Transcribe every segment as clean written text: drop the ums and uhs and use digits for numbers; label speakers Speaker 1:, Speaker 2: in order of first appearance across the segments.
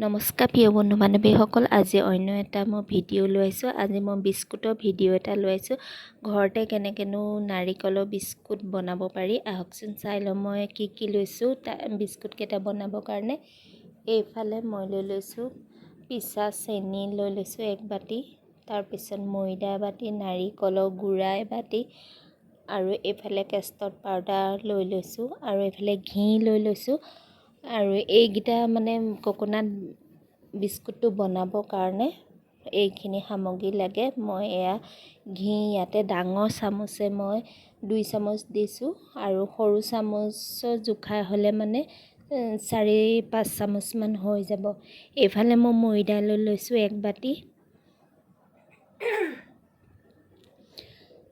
Speaker 1: নমস্কাৰ প্ৰিয় বন্ধু বান্ধৱীসকল, আজি অন্য এটা মই ভিডিঅ' লৈ আহিছোঁ। আজি মই বিস্কুটৰ ভিডিঅ' এটা লৈ আহিছোঁ। ঘৰতে কেনেকৈনো নাৰিকলৰ বিস্কুট বনাব পাৰি, আহকচোন চাই লওঁ। মই কি কি লৈছোঁ বিস্কুটকেইটা বনাবৰ কাৰণে। এইফালে মই লৈ লৈছোঁ পিছা চেনি লৈ লৈছোঁ এক বাতি, তাৰপিছত ময়দা এবাতি, নাৰিকলৰ গুড়া এবাতি আৰু এইফালে কেষ্টৰ্ড পাউডাৰ লৈ লৈছোঁ আৰু এইফালে ঘি লৈ লৈছোঁ। আৰু এইকেইটা মানে কক'নাট বিস্কুটটো বনাবৰ কাৰণে এইখিনি সামগ্ৰী লাগে। মই এয়া ঘি ইয়াতে ডাঙৰ চামুচে মই 2 চামুচ দিছোঁ আৰু সৰু চামুচৰ জোখাৰ হ'লে মানে 4-5 চামুচমান হৈ যাব। এইফালে মই ময়দা লৈ লৈছোঁ এক বাতি।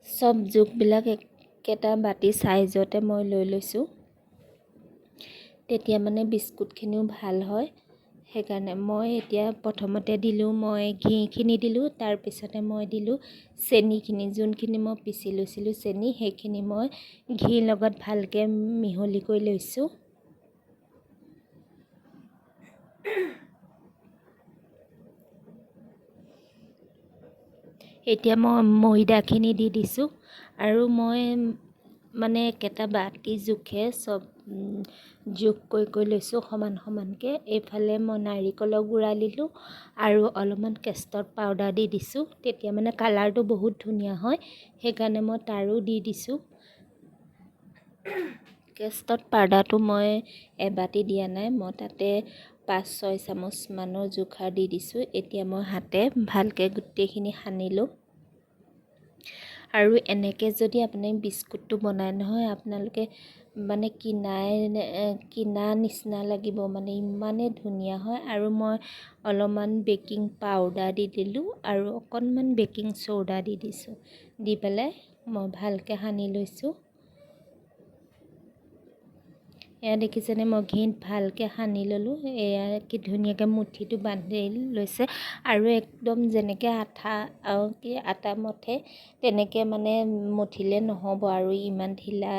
Speaker 1: চব জোখবিলাক একেটা বাতি চাইজতে মই লৈ লৈছোঁ, তেতিয়া মানে বিস্কুটখিনিও ভাল হয়। সেইকাৰণে মই এতিয়া প্ৰথমতে দিলোঁ, মই ঘিখিনি দিলোঁ, তাৰপিছতে মই দিলোঁ চেনিখিনি, যোনখিনি মই পিচি লৈছিলোঁ চেনি, সেইখিনি মই ঘিৰ লগত ভালকৈ মিহলি কৰি লৈছোঁ। এতিয়া মই ময়দাখিনি দি দিছোঁ আৰু মই মানে একেটা বাতি জোখে চব জোখ কৰি কৰি লৈছোঁ সমান সমানকৈ। এইফালে মই নাৰিকলৰ গুড়া দিলোঁ আৰু অলপমান কেষ্টৰ্ড পাউডাৰ দি দিছোঁ, তেতিয়া মানে কালাৰটো বহুত ধুনীয়া হয়, সেইকাৰণে মই তাৰো দি দিছোঁ। কেষ্টৰ্ড পাউডাৰটো মই এবাতি দিয়া নাই, মই তাতে 5-6 চামুচমানৰ জোখাৰ দি দিছোঁ। এতিয়া মই হাতে ভালকৈ গোটেইখিনি সানিলোঁ। আৰু এনেকৈ যদি আপুনি বিস্কুটটো বনায় নহয়, আপোনালোকে মানে কিনা নিচিনা লাগিব, মানে ইমানেই ধুনীয়া হয়। আৰু মই অলপমান বেকিং পাউডাৰ দি দিলোঁ আৰু অকণমান বেকিং চ'ডা দি দিছোঁ, দি পেলাই মই ভালকৈ সানি লৈছোঁ। এয়া দেখিছেনে, মই ঘিত ভালকৈ সানি ল'লোঁ। এয়া কি ধুনীয়াকৈ মুঠিটো বান্ধি লৈছে আৰু একদম যেনেকৈ আঠা আৰু কি আটা মঠে তেনেকৈ মানে মঠিলে নহ'ব আৰু ইমান ঢিলা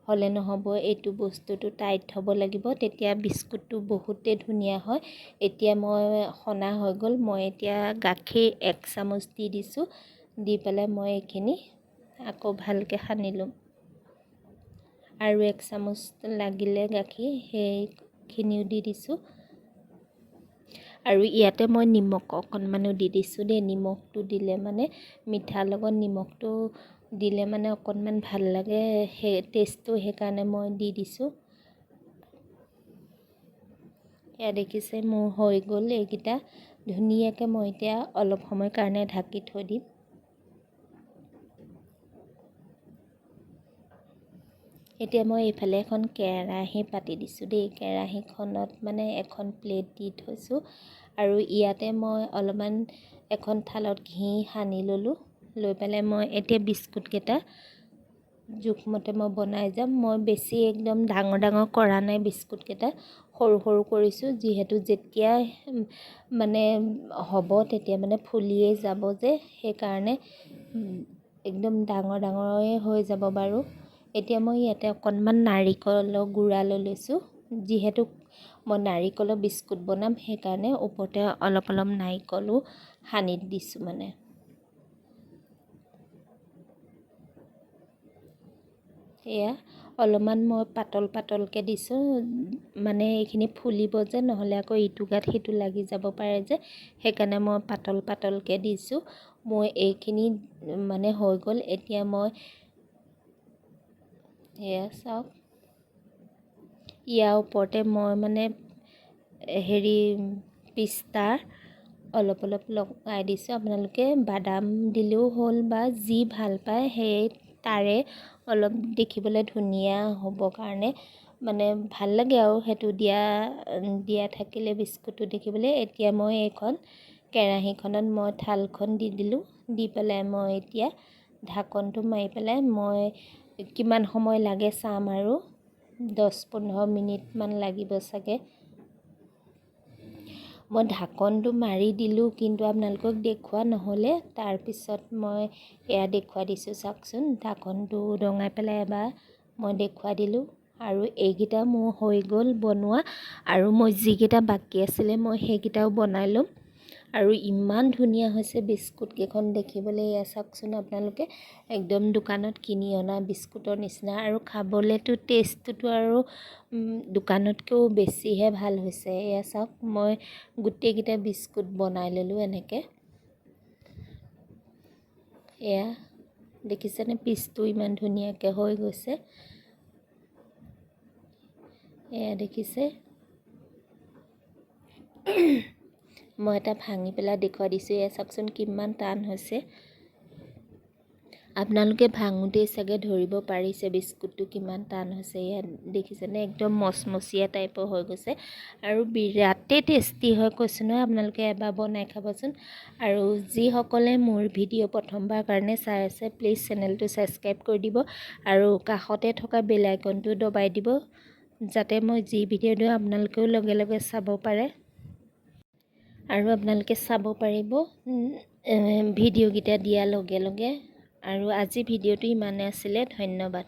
Speaker 1: হ'লে নহ'ব, এইটো বস্তুটো টাইট হ'ব লাগিব, তেতিয়া বিস্কুটটো বহুতেই ধুনীয়া হয়। এতিয়া মই সনা হৈ গ'ল। মই এতিয়া গাখীৰ 1 চামুচ দি দিছোঁ, দি পেলাই মই এইখিনি আকৌ ভালকৈ সানি ল'ম। আৰু 1 চামুচ লাগিলে গাখীৰ সেইখিনিও দি দিছোঁ। আৰু ইয়াতে মই নিমখ অকণমানো দি দিছোঁ দেই। নিমখটো দিলে মানে মিঠাৰ লগত নিমখটো দিলে মানে অকণমান ভাল লাগে সেই টেষ্টটো, সেইকাৰণে মই দি দিছোঁ। এয়া দেখিছে মোৰ হৈ গ'ল এইকেইটা ধুনীয়াকৈ। মই এতিয়া অলপ সময় কাৰণে ঢাকি থৈ দিম। এতিয়া মই এইফালে এখন কেৰাহী পাতি দিছোঁ দেই। কেৰাহীখনত মানে এখন প্লেট দি থৈছোঁ আৰু ইয়াতে মই অলপমান এখন থালত ঘি সানি ল'লোঁ। লৈ পেলাই মই এতিয়া বিস্কুটকেইটা জোখমতে মই বনাই যাম। মই বেছি একদম ডাঙৰ ডাঙৰ কৰা নাই, বিস্কুটকেইটা সৰু সৰু কৰিছোঁ, যিহেতু যেতিয়া মানে হ'ব তেতিয়া মানে ফুলিয়ে যাব যে, সেইকাৰণে একদম ডাঙৰ ডাঙৰে হৈ যাব বাৰু। এতিয়া মই ইয়াতে অকণমান নাৰিকলৰ গুড়া লৈ লৈছোঁ, যিহেতু মই নাৰিকলৰ বিস্কুট বনাম, সেইকাৰণে ওপৰতে অলপ অলপ নাৰিকলো সানি দিছোঁ মানে। এয়া অলপমান মই পাতল পাতলকৈ দিছোঁ, মানে এইখিনি ফুলিব যে, নহ'লে আকৌ ইটো গাত সিটো লাগি যাব পাৰে যে, সেইকাৰণে মই পাতল পাতলকৈ দিছোঁ। মই এইখিনি মানে হৈ গ'ল। এতিয়া মই এয়া চাওক, ইয়াৰ ওপৰতে মই মানে হেৰি পিস্তা অলপ অলপ লগাই দিছোঁ। আপোনালোকে বাদাম দিলেও হ'ল বা যি ভাল পায় সেই তাৰে অলপ দেখিবলৈ ধুনীয়া হ'ব কাৰণে মানে ভাল লাগে আৰু সেইটো দিয়া থাকিলে বিস্কুটটো দেখিবলৈ। এতিয়া মই এইখন কেৰাহীখনত মই থালখন দি দিলোঁ, দি পেলাই মই এতিয়া ঢাকনটো মাৰি পেলাই মই কিমান সময় লাগে চাম আৰু 10-15 মিনিটমান লাগিব চাগে। মই ঢাকনটো মাৰি দিলোঁ, কিন্তু আপোনালোকক দেখুওৱা নহ'লে। তাৰপিছত মই এয়া দেখুৱাই দিছোঁ, চাওকচোন। ঢাকনটো দঙাই পেলাই এবাৰ মই দেখুৱাই দিলোঁ আৰু এইকেইটা মোৰ হৈ গ'ল বনোৱা। আৰু মই যিকেইটা বাকী আছিলে, মই সেইকেইটাও বনাই ল'ম। আৰু ইমান ধুনীয়া হৈছে বিস্কুটকেইখন দেখিবলৈ। এয়া চাওকচোন আপোনালোকে, একদম দোকানত কিনি অনা বিস্কুটৰ নিচিনা। আৰু খাবলৈতো টেষ্টটোতো আৰু দোকানতকৈও বেছিহে ভাল হৈছে। এয়া চাওক, মই গোটেইকেইটা বিস্কুট বনাই ল'লোঁ এনেকৈ। এয়া দেখিছেনে, পিচটো ইমান ধুনীয়াকৈ হৈ গৈছে। এয়া দেখিছে, মই এটা ভাঙি পেলাই দেখুৱাই দিছোঁ। এয়া চাওকচোন, কিমান টান হৈছে। আপোনালোকে ভাঙোতেই চাগে ধৰিব পাৰিছে বিস্কুটটো কিমান টান হৈছে। ইয়াত দেখিছেনে, একদম মচমচীয়া টাইপৰ হৈ গৈছে আৰু বিৰাটেই টেষ্টি হয়, কৈছোঁ নহয়। আপোনালোকে এবাৰ বনাই খাবচোন। আৰু যিসকলে মোৰ ভিডিঅ' প্ৰথমবাৰ কাৰণে চাই আছে, প্লিজ চেনেলটো ছাবস্ক্ৰাইব কৰি দিব আৰু কাষতে থকা বেল আইকনটো দবাই দিব, যাতে মই যি ভিডিঅ' দিওঁ আপোনালোকেও লগে লগে চাব পাৰে আৰু আপোনালোকে চাব পাৰিব ভিডিঅ'কেইটা দিয়াৰ লগে লগে। আৰু আজি ভিডিঅ'টো ইমানেই আছিলে। ধন্যবাদ।